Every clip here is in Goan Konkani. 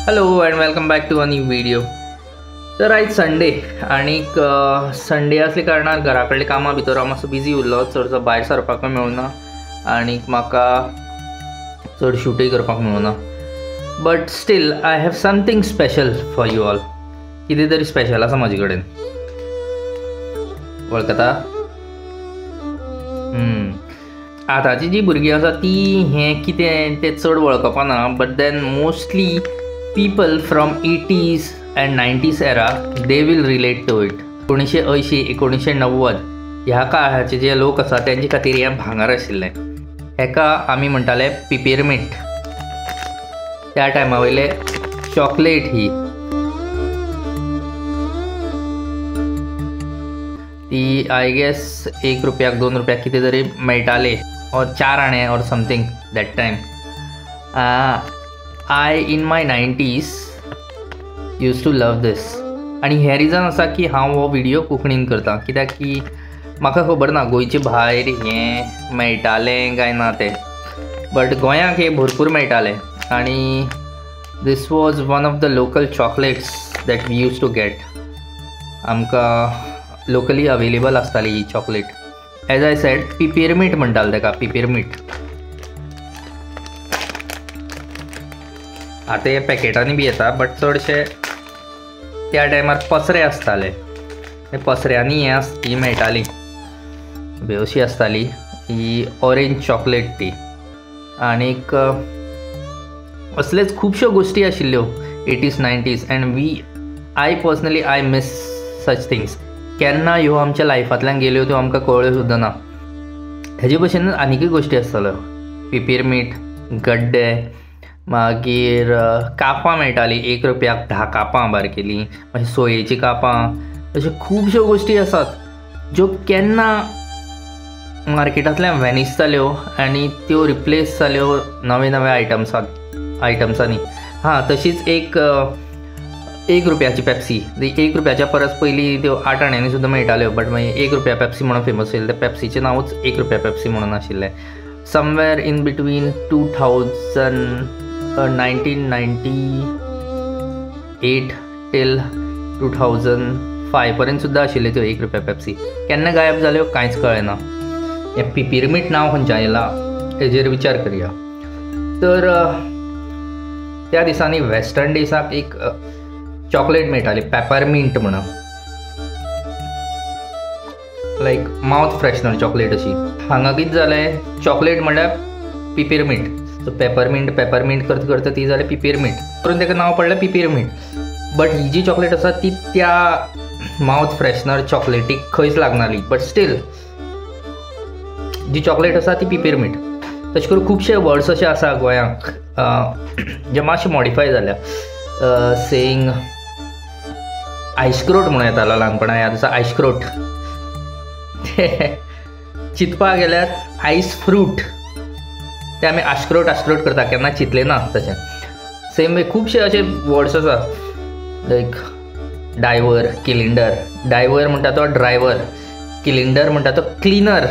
Hello and welcome back to a new video. तर आयज संडे आनीक संडे असले कारणान घरा कडल्या कामां भितर हांव मातसो बिजी उरलो, चडसो भायर सरपाकूय मेळुना आनीक म्हाका चड शूटय करपाक मेळुना. But still I have something special for you all. कितें तरी स्पेशल आसा म्हजे कडेन, वळखता? आतांची जी भुरगीं आसा ती हें कितें तें चड वळखपाना, but then mostly people from 80s and 90s era they will relate to it. 1980 1990 ह्या काळाचे जे लोक आसा तेंचे खातीर हें भांगर आशिल्लें. हेका आमी म्हणटाले पिपेरमिंट. त्या टायमा वयले चॉकलेट ही ती I guess 1 रुपयाक 2 रुपयाक कितें तरी मेळटाले, ऑर 4 आणे or something that time. I in my 90s use to love this. आनी हें रिजन आसा की हांव हो व्हिडियो कोंकणीन करता, कित्याक की म्हाका खबर ना गोंयचे भायर हें मेळटालें काय ना तें, बट गोंयाक हें भरपूर मेळटालें. आनी this was one of the local chocolates that we use to get. आमकां लोकली अवेलेबल आसताली ही चॉकलेट. एज I said पिपेरमीट म्हणटाले ताका, पिपेरमीट. आतां हे पॅकेटांनी बी येता, बट चडशे त्या टायमार पसरे आसताले, पसऱ्यांनी हें ही मेळटाली, अशी आसताली ही ऑरेंज चॉकलेट ती. आनीक असलेच खुबश्यो गोश्टी आशिल्ल्यो 80s 90s. And I personally I miss such things. केन्ना ह्यो आमच्या लायफांतल्यान गेल्यो त्यो आमकां कळ्ळ्यो सुद्दां ना. हेजे भशेन आनीकय गोश्टी आसताल्यो, पिपेरमीट, गड्डे, मागीर कापां मेळटालीं 1 रुपयाक 10 कापां बारकेलीं, मागीर सोयेचीं कापां. अश्यो खुबश्यो गोश्टी आसात ज्यो केन्ना मार्केटांतल्यान वॅनीश जाल्यो आनी त्यो रिप्लेस जाल्यो नवे नवे आयटम्सांनी. हां, तशीच एक 1 रुपयाची पेप्सी, 1 रुपयाच्या परस पयलीं त्यो 8 आण्यांनी सुद्दां मेळटाल्यो, बट मागीर 1 रुपया पेप्सी म्हणून फेमस जाली. त्या पेप्सीचें नांवूच 1 रुपया पेप्सी म्हणून आशिल्लें. समवेर इन बिटवीन 1998 टील 2005 पर्यंत सुद्दां आशिल्ल्यो त्यो 1 रुपया पेप्सी. केन्ना गायब जाल्यो कांयच कळ्ळें ना. हें पिपिरमीट नांव खंयच्यान येयलां हेजेर विचार करया. तर त्या दिसांनी वेस्टर्न डेजाक एक चॉकलेट मेळटाली, पेपरमिंट म्हणून, लायक मावथ फ्रेशनर चॉकलेट अशी. हांगा कितें जालें, चॉकलेट म्हणल्यार पिपिरमिंट, सो पेपरमिंट पेपरमिंट करता करता ती जाली पिपिरमिंट, करून ताका नांव पडलें पिपिरमिंट. बट he जी चॉकलेट आसा ती त्या मावथ फ्रेशनर चॉकलेटीक खंयच लागनाली, बट स्टील जी चॉकलेट आसा ती पिपिरमिंट. तशें करून खुबशे वर्ड्स अशे आसा गोंयांक जे मातशे मॉडिफाय जाल्या. सेईंग आयस्क्रोट म्हणून येतालो ल्हानपणा, याद आसा आयस्क्रोट. चिंतपाक गेल्यार आयस फ्रूट ते आमी आश्क्रोट आश्क्रोट करता, केन्ना चिंतलें ना तशें. सेम वे खुबशे अशे वर्ड्स आसा लायक डायवर, किलिंडर. डायवर म्हणटा तो ड्रायवर, किलिंडर म्हणटा तो cleaner,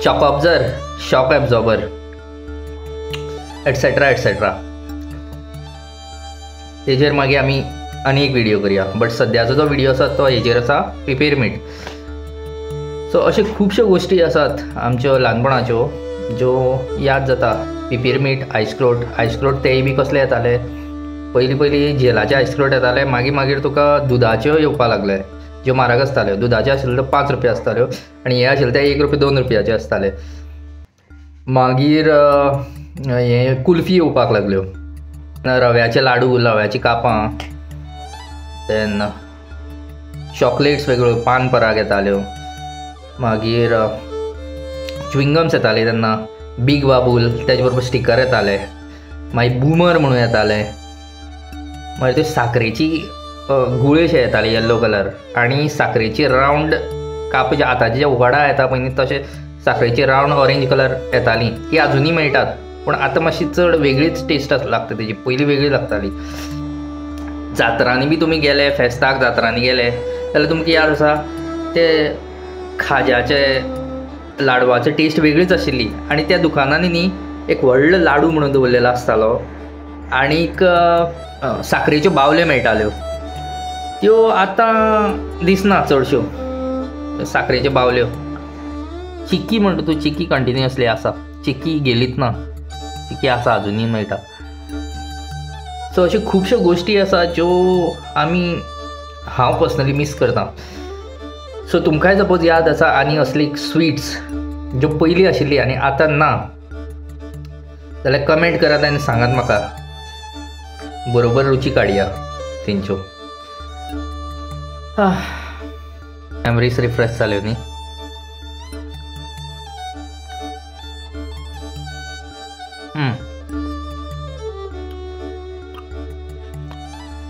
shock absorber, shock absorber, etcetera etcetera. तेजेर मागीर आमी आनी एक व्हिडियो करया, बट सद्याचो जो व्हिडियो आसा तो हेजेर आसा पिपेरमिंट. सो अश्यो खुबश्यो गोश्टी आसात आमच्यो ल्हानपणाच्यो ज्यो याद जाता. पिपिरमीट, आयस्क्रोट. आयस्क्रोट तेय बी कसले येताले, पयलीं पयलीं झेलाचे आयस्क्रोट येताले, मागीर मागीर तुका दुदाच्यो येवपाक लागले, ज्यो म्हारग आसताल्यो. दुदाच्यो आशिल्ल्यो त्यो 5 रुपया आसताल्यो आनी हे आशिल्ले ते 1 रुपया 2 रुपयाचे आसताले. मागीर हे कुल्फी येवपाक लागल्यो, रव्याचे लाडू, रव्याची कापां, देन चॉकलेट्स वेगळ्यो, पान पराग येताल्यो, मागीर च्विंगम्स येताले तेन्ना, बीग बाबूल, तेजे बरोबर स्टिकर येताले, मागीर बुमर म्हणून येताले, मागीर त्यो साकरेची गुळे शे येताले येल्लो कलर, आनी साकरेची रावंड काप, जे आतांचे जे वडा येता पळय न्ही तशे साकरेची रावंड ऑरेंज कलर येताली, ती आजुनूय मेळटात, पूण आतां मातशी चड वेगळीच टेस्ट लागता तेजी, पयलीं वेगळी लागताली. जात्रांनी बी तुमी गेले, फेस्ताक जात्रांनी गेले जाल्यार तुमकां याद आसा ते खाज्याचे लाडवाची टेस्ट वेगळीच आशिल्ली. आनी त्या दुकानांनी न्ही एक व्हडलो लाडू म्हणून दवरलेलो आसतालो, आणीक साकरेच्यो बावल्यो मेळटाल्यो, त्यो आतां दिसना चडश्यो साकरेच्यो बावल्यो. चिकी म्हणटा तूं, चिकी कंटिन्युअसली आसा, चिकी गेलीच ना, चिकी आसा अजुनूय मेळटा. सो अश्यो खुबश्यो गोश्टी आसा ज्यो आमी, हांव पर्सनली मीस करता. सो तुमकांय सपोज याद आसा आनी असली स्वीट्स ज्यो पयलीं आशिल्ली आनी आतां ना जाल्यार कमेंट करात आनी सांगात म्हाका, बरोबर रुची काडया तेंच्यो. मेमरीज रिफ्रेश जाल्यो न्ही.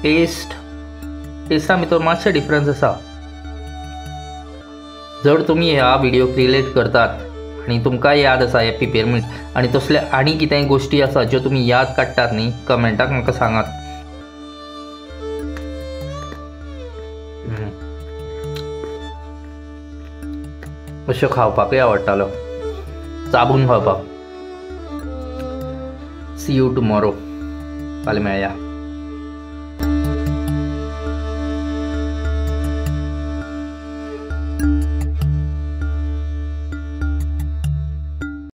टेस्ट टेस्टा भितर मातशें डिफरन्स आसा. जर तुमी ह्या व्हिडियोक रिलेट करतात आनी तुमकां याद आसा हे पिपेरमिंट आनी तसले आनी कितेंय गोश्टी आसा ज्यो तुमी याद काडटात न्ही, कमेंटाक म्हाका सांगात. अश्यो खावपाकूय आवडटालो, चाबून खावपाक. सी you tomorrow, फाल्यां मेळया.